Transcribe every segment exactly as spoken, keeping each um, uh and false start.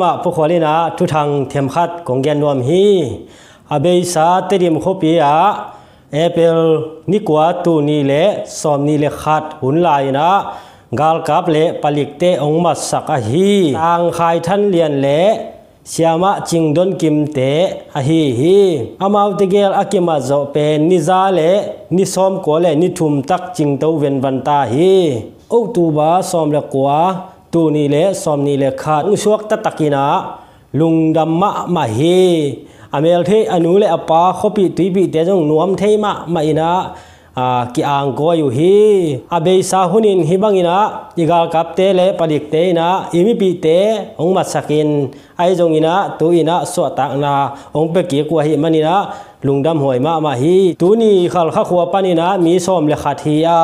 Mah pukhual in ah thuthang themkhat kong gen nuam hi. A beisa Tedim khuapi ah April ni kua, tul nih le sawm nih le khat hun lai in ah galkap le palikte hong matsak ahi Tangkhai Than Lian le Siamah Cing Don Kimte ahi hi. Amaute gel a kimat zawh pen ni za le ni sawm kua le ni thum tak cingto venvan ta hi. October sawm le kua, tul nih le sawm nih le khat hong suakta tak in ah lungdam mahmah hi. A mel thei a nu le a pa, khuapi tuipite zong nuam thei mahmah in ah, aa, ki-angkawi uh hi. A beisa hun in hih bang in ah i galkapte le palikte in ah i mipihte hong matsak in, ahi zong in ah tu in ah suahtakna hong pia kik uh ahih man in ah lungdam huai mahmah hi. Tuni Khalkha khua pan in ah mi sawm le khat hi a,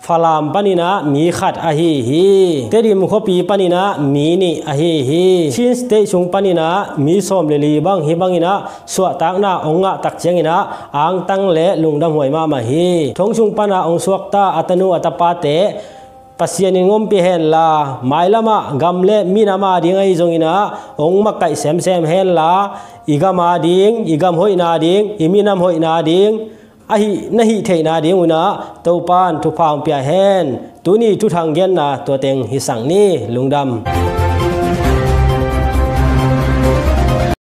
Falam pan in ah mi khat ahi hi. Tedim khuapi pan in ah mi nih ahi hi. Chin State sung pan in ah mi sawm le li bang hih bang in ah suahtakna hong ngah tak ciang in ah angtang le lungdam huai mahmah hi. Thong sung pan ah hong suakta a tanu a tapate Pasian in hong ompih hen la, mailam ah gam le minam a ding ahi zong in ah hong makaih semsem hen la, i gam a ding, i gam hoihna ding, i minam hoihna ding, ahi na hih theihna ding un ah Topa'n thupha hong pia hen. Tuni thuthang genna tua teng hi sang ni. Lungdam.